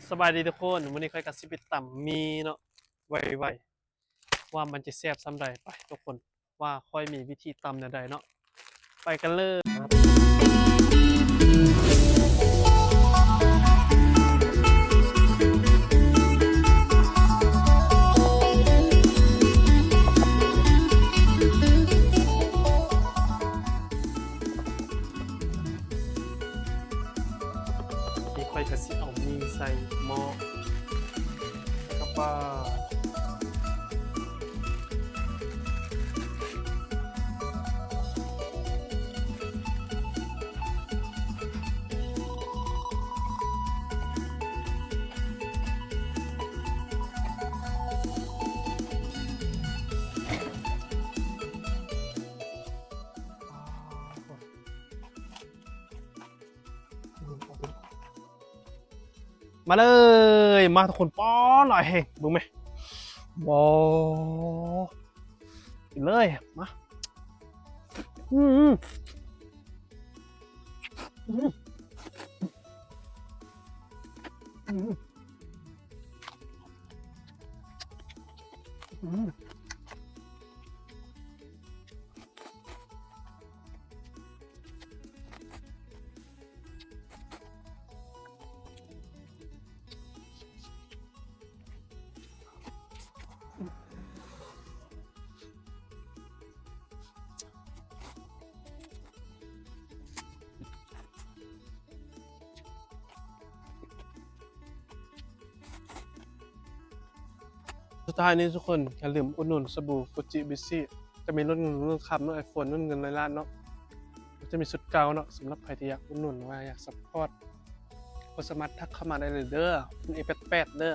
ສະບາຍດີທຸກຄົນ, ມື້ນີ້ຂ້ອຍກໍຊິໄປຕຳໝີ່ເນາະ ໄວໆ ວ່າມັນຈະແຊບສ່ຳໃດ. ໄປທຸກຄົນ ວ່າຂ້ອຍມີວິທີຕຳແນວໃດເນາະ, ໄປກັນເລີຍ. ນີ້ຂ້ອຍກໍຊິເອົາໝີ່ໃສ່ໝໍ້ ແລ້ວກໍປາດ. ມາເລີຍ ມາທຸກຄົນ. ປ້າ ຫຼາຍແຮງ ເບິ່ງແມະ. ວ້າວ ກິນເລີຍ ມາ. ອືມ ອືມ ອືມ ອືມ. ສຸດທ້າຍນີ້ທຸກຄົນ ຢ່າລືມອຸດໜູນສະບູ Fuji Bishi ຈະມີລຸ້ນເງິນ ລຸ້ນຄຳ ລຸ້ນ iPhone ລຸ້ນເງິນຮ້ອຍລ້ານເນາະ, ຈະມີຊຸດເກົ່າເນາະ. ສຳລັບໃຜທີ່ຢາກອຸດໜູນ ຫຼືວ່າຢາກຊັບພອດ ກໍສາມາດທັກເຂົ້າມາໄດ້ເລີຍເດີ ເປັນເອແປດແປດເດີ.